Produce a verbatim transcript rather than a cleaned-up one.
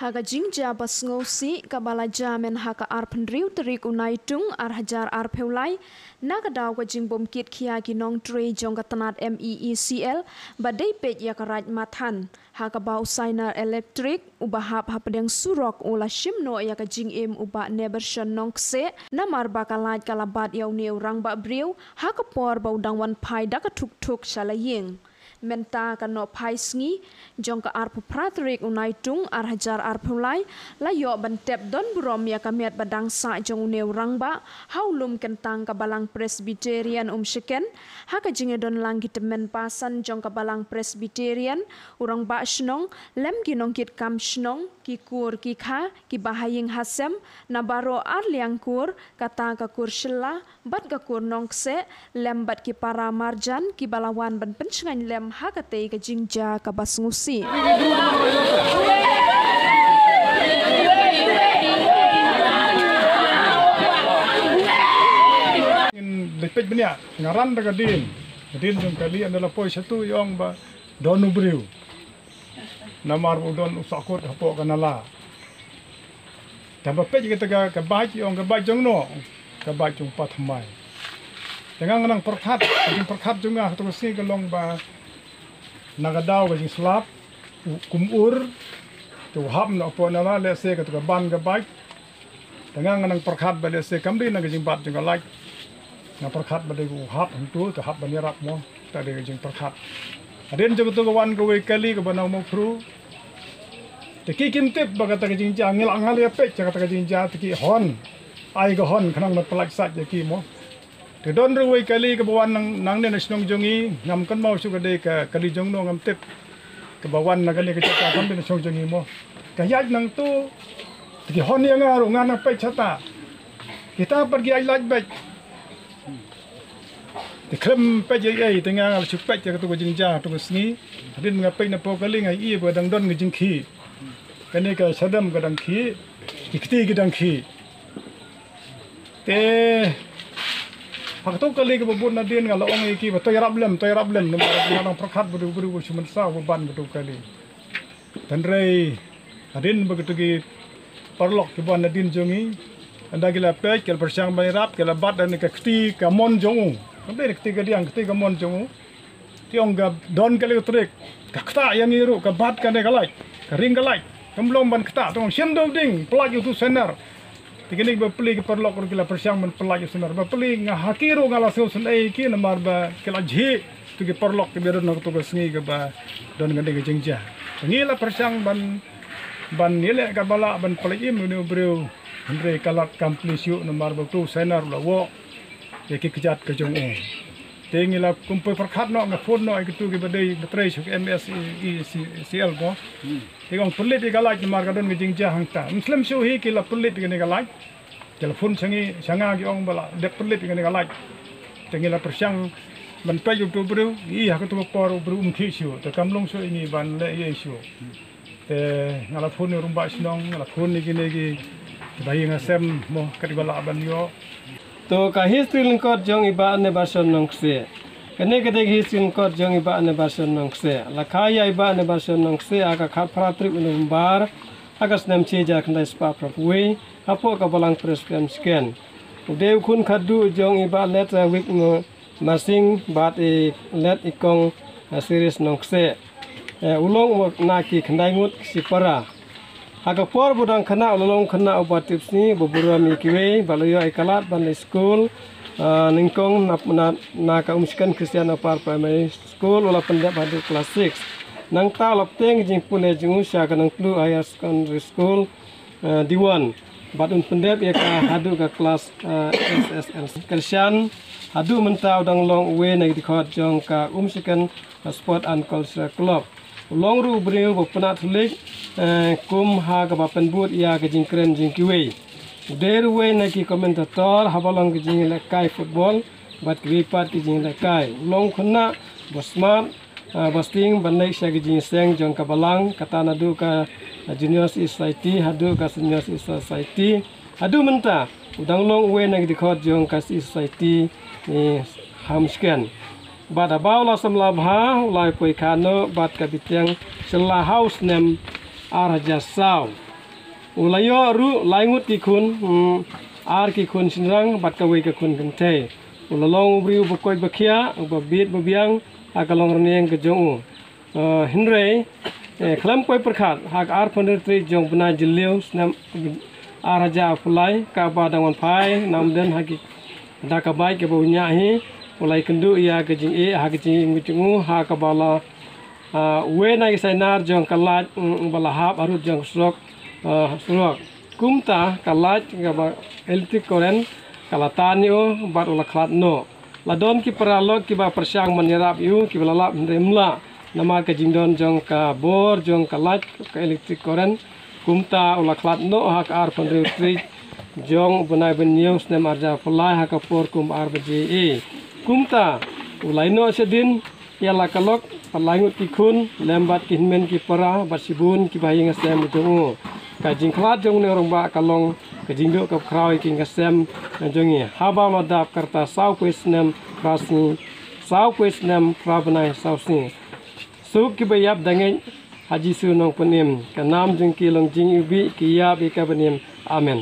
Ha ka jingjia ba sngewsih kaba la jia mynha ka arphew hynriew tarik u Naitung ar hajar arphew lai, na ka daw ka jingbymkit khia ki nongtrei jong ka tnat M E E C L ba dei peit ïa ka Raid Mathan, ha kaba u Sainar Electric uba hap hapdeng surok u la shim noh ïa ka jingim u Bah Neberson Nongkseh, namar ba ka light ka la bat ïa une u rangbah briew ha ka por ba u dang wan phai da ka thukthuk sha la ïing. Mynta ka nohphai sngi jong ka arphew phra tarik u Naitung ar hajar arphew lai, la ïoh ban tep don burom ïa ka met ba dang sah jong une u rangbah ha u lum kyntang ka Balang Presbyterian Umshiken, ha ka jingïadon lang ki tymmen basan jong ka Balang Presbyterian, u rangbah shnong lem ki nongkitkam shnong, ki kur ki kha, ki bahaïing hasem na baroh ar liang kur, kata ka kur Shylla bad ka kur Nongkseh, lem bad ki para marjan kiba la wan ban pynshngaiñ lem ha katei ka jingjia kaba sngewsih. Ngin leit peit bniah, nga ran da ka dien, ka dien jong kali, ynda la poi shatu i ong ba don u briew. Namar u don u sahkut hapoh ka nala. Te ba peit kata ka, ka bike, i ong ka bike jong no, ka bike jong u Pa Thymmai. Te nga nga nang pyrkhat, ka jingpyrkhat jong nga ha katu ka sngi ka long ba na ka daw ka jingslap, u kum ur, te u hap noh hapoh nala, lehse katu ka ban ka bike. Te nga nga nang pyrkhat ba lehse kam dei na ka jingbat jong ka light. Nga pyrkhat ba dei u hap hangtu, te hap ban ïarap mo. Te dei ka jingpyrkhat. Hadien jong katu ka wan kawei kali kaba nang Mawphru. Te ki kim tip ba kata ka jingjia, ngi la ngal ïa peit kata ka jingjia, te ki hon. Ai ka hon khnang ban pyllait sait ïa ki mo. Te don ruh wei kali kaba wan nang, nangne na shnong jong ngi, ngam kynmaw shuh ka dei ka kali jong no ngam tip. Kaba wan na kane ka jaka kam dei na shnong jong ngi mo. Ka ïaid nangtu, te ki hon ïa nga ruh nga nang peit shata. Kita pat ki ïaid lait beit. Te khlem peit ïa ei, te nga nga la shu peit ïa katu ka jingjia, katu ka sngi. Hadien nga peit na poh kali nga ïohi ba dang don ka jingkhih. Kane ka shadem ka dang khih, ki kti ki dang khih. Te ha katu kali kaba bud nadien nga la ong ïa ki ba to ïarap lem, to ïarap lem, namar nga dang pyrkhat ba dei u briew u shu mynsaw ba ban katu kali. Hynrei hadien ba katu ki paralok ki ban nadien jong ngi, ynda ki la peit, ki la pyrshang ban ïarap, ki la bat da kane ka kti ka mon jong u. Kam dei kti ka diang, kti ka mon jong u. Te ong ka don kali ka trick, ka ktah ïa ngi ruh, ka bat kane ka light, ka ring ka light. Kam long ban ktah, te ong shim dewding, pyllait ïa utu u sainar. Te kine kiba plie ki paralok ruh ki la pyrshang ban pyllait ïa u sainar. Ba plie nga ha ki ruh nga la sngewsynei ïa ki namar ba ki la jhieh. Tu ki paralok kiba don ha katu ka sngi kaba don kane ka jingjia. Te ngi la pyrshang ban, ban ïaleh kaba lah ban pyllait im ïa une u briew. Hynrei ka lad kam plie shuh namar ba utu u sainar u la woh ïa ki kjat ka jong u. Te ngi la kum poi pyrkhat noh, nga phone noh ïa kitu kiba dei ba trei sha ka M S E E C L mo. Te ong pyllait ïa ka light namar ka don ka jingjia hangta. Ym slem shuh hi ki la pyllait ïa kane ka light. Ki la phone sha ngi, sha nga ki ong ba la dep pyllait ïa kane ka light. Te ngi la pyrshang ban peit ïa utu u briew, ïa ha katu ka por u briew um khih shuh. Te kam long shuh ïa ngi ban leh ei ei shuh. Te nga la phone ïa u rangbah shnong, nga la phone ïa kine ki, ki bahaïing hasem mo, kat ba lah ban ïoh. To ka history lyngkot jong i Bah Neberson Nongkseh. Kane ka dei ka history lyngkot jong i Bah Neberson Nongkseh. La kha ïa i Bah Neberson Nongkseh ha ka khatphra tarik u November ha ka snem shi hajar khyndai spah phra phew wei, hapoh ka Balang Presbyterian Umshiken. U dei u khun khatduh jong i Bah Let, eh, Wik, eh, Marsing bad i Let i Kong, eh, Siris Nongkseh. Eh, u long u na ki khyndai ngut shipara. Ha ka por ba u dang khynnah u la long khynnah uba tipsngi, uba burom ïa kiwei, ba la ïoh ïa ka lad ban leit skul, eh, nyngkong na, na, na ka Umshiken Christian Upper Primary School, u la pyndep haduh klas six. Nangta u la bteng ka jingpule jong u sha ka Nongtluh Higher Secondary School, eh, Diwon. Bad un pyndep ïa ka haduh ka klas, eh, S S L C. Kyrshan, haduh mynta u dang long uwei na ki dkhot jong ka Umshiken Sport and Cultural Club. U long ruh u briew ba pynat thulik, eh, kum ha kaba pynbud ïa ka jingkren jong kiwei. U dei ruh uwei na ki commentator haba long ka jingïalehkai football, bad kiwei pat ki jingïalehkai. U long khynnah ba smart, ah, ba sting ban leit sha ki jingïaseng jong ka balang, kata naduh ka, ah, Junior C Society haduh ka Senior C Society. Haduh mynta u dang long uwei na ki dkhot jong ka C Society, eh, ha Umshiken. Bad haba u la samla bha u la poi kha noh bad ka bitiang Shylla ha u snem ar hajar saw. U la ïoh ruh lai ngut ki khun, mm, ar ki khun shynrang bad kawei ka khun kynthei. U la long u briew uba koit ba khiah, uba bit ba biang ha ka long rnieng ka jong u. Eh, hynrei, eh, khlem poi pyrkhat, ha ka arphew hynriew tarik jong u bnai Jylliew snem ar hajar arphew lai, kaba dang wan phai namdien ha ki da ka bike kaba u ñiah hi, u la ïakynduh ïa ka jingeh ha ka jingim ka jong u, ha kaba la, ah, uwei na ki sainar jong ka light, mm, ba la hap harud jong ka surok, ah, surok. Kumta ka light kaba electric current ka la tan ïa u bad u la khlad noh. La don ki paralok kiba pyrshang ban ïarap ïa u, kiba la lap hynrei ym lah namar ka jingdon jong ka bor jong ka light, ka electric current. Kumta u la khlad noh ha ka arphew hynriew tarik jong u bnai ba hynñiew snem ar hajar arphew lai ha ka por kum ar baje. Kumta u la ïehnoh shadien ïa la ka lok bad lai ngut ki khun lem bad ki hynmen ki para bad shibun kiba ha ïing ha sem jong u. Ka jingkhlad jong une u rangbah ka long ka jingduh kaba khraw ïa ki ïing ki sem jong ngi. Haba u la dap ka rta sawphew snem phra sngi, sawphew snem phra bnai saw sngi. Suk kiba ïap da ngeit ha Jisu Nongpynim. Ka nam jong ki long jingiwbih, ki ïap ïa ka ba nim. Amen.